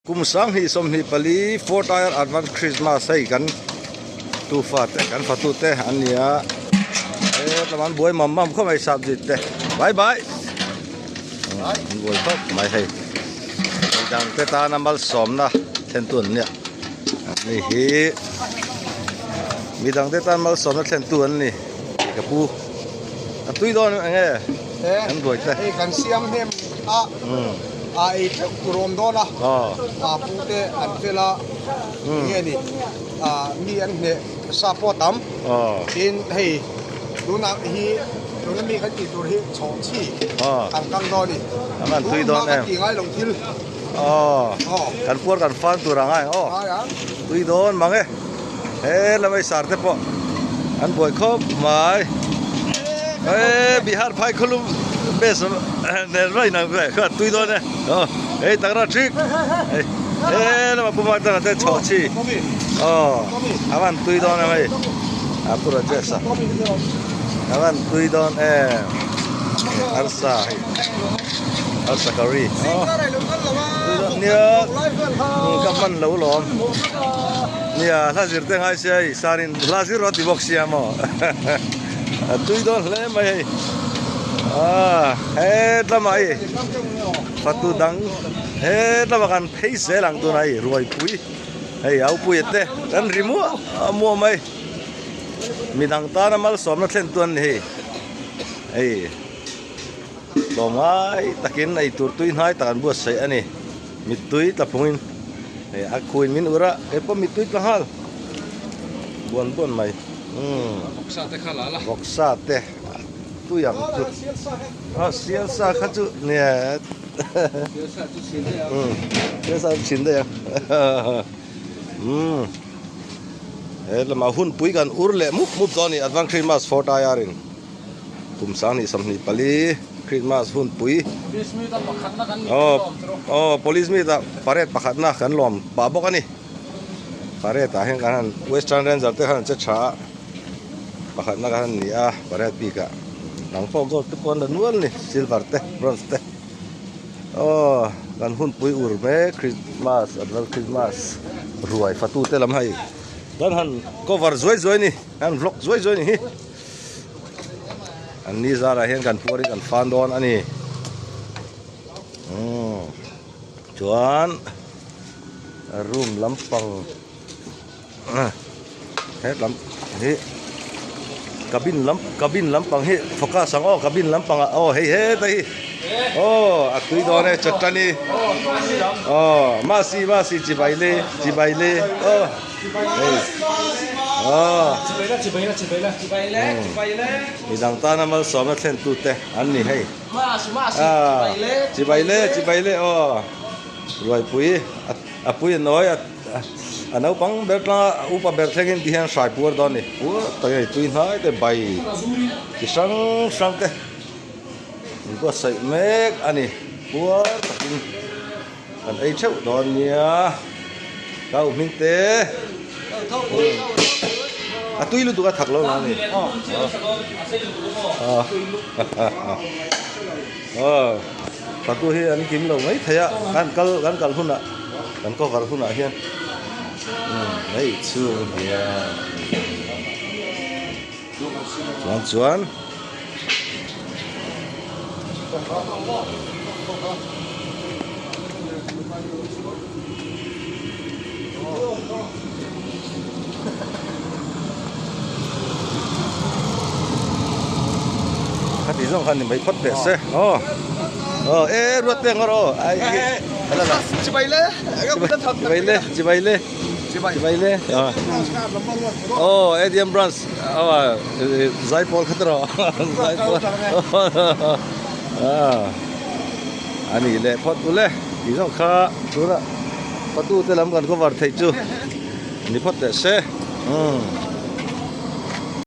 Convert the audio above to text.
Kum 2024 fourth year advance Christmas hei kan tufa te kan fatu te an ni a he tlama an buai mam mam khawp mai sap zit te bye bye an buai khawp mai hei midang te tana malsawmna thlen tu an nia ani hi midang te tan malsawmna thlen tu an ni ka pu a tui dawn eng nge an buai te hei kan siam hnem a a ei theuh tur awm dawn a a pu te an fel a nge ni a mi an hneh sa pawh tam tin hei tunah hi tuna mi kan tih tur hi chhawh chi kan kang dawn ni an tui dawn em ti ngai lo thil kan puar kan fan tur ang ai aw tui dawn mang e he lamai sar te pawh an buai khawp mai e Bihar phai khulum bes nen mai nang ve kha tui dawn e hei takra thik he lama puma tanga te chhawh chi aw avan tui dawn em hei a pura jesa avan tui dawn em arsa hei arsa curry nia ka hman lo lawm nia hla zir te ngai sia hei sarin hla zir rawh ti bawk sia maw a tui dawn hle mai hei ah hetlama hei fatu dang hetlama kan phei zel ang tuna hei ruaipui hei aupuia te kan ri muah muah mai midang tana malsawmna thlen tu an ni hei hei tlawmngai takin eitur tui hnai tak an buatsaih a ni mittui tla phungin hei a khuin min ur a keipawh mittui tla nghal buan buan mai umm vawksa te tui ang chu a sial sa kha chu nia umm sial sa chu chhin daih ang umm he lamah hunpui kan ur leh mup mup dawn a ni advance Christmas fourth IR in. Kum 2024 Christmas hunpui aw aw police meet ah parade pakhatna kan lawm pah bawk a ni parade ah hian kan han western ranger te khan an che tha a pakhatna kan han ni a parade bik ah dang pawh gold te pawh an la nual a ni silver te bronze te aw kan hunpui ur mek Christmas advance Christmas ruai fatu te lam hei kan han cover zuai zuai a ni kan vlog zuai zuai a ni hi. An ni zarah hian kan puarin kan fan dawn a ni. Umm chuan room lampang hetlam hi cabin lam cabin lampang hi focus ang aw cabin lampangah aw hei heta hi aw a tui dawn e chawtani aw masi masi chibai le chibai le aw. Midang tana malsawmna thlen tute an ni hei. Chibai le chibai le aw ruaipui a pui a nawi a naupang ber tlanga a upa ber thlengin ti hian hrai puar dawn a ni. Puar tak a ni tui hnai te bai chi hrang hrang te in buatsaih mek a ni puar takin. Kan ei theuh dawn nia kau hming te a tui lutuk a thak lo na ni aw patu hi an kim lo mai thei a kan kal kan kal hunah kan cover hunah hian hei chhung hian chuan chuan. Khati zawng khan ni mai phawt teh se aw aw e ruat teng rawh aw ai ala la chibai le chibai le chibai le chibai le aw ATM branch aw zaipawl kha tawh zaipawl a ni leh phawt ule tih zawng kha tunah patu te lam kan cover theih chu ni phawt teh se.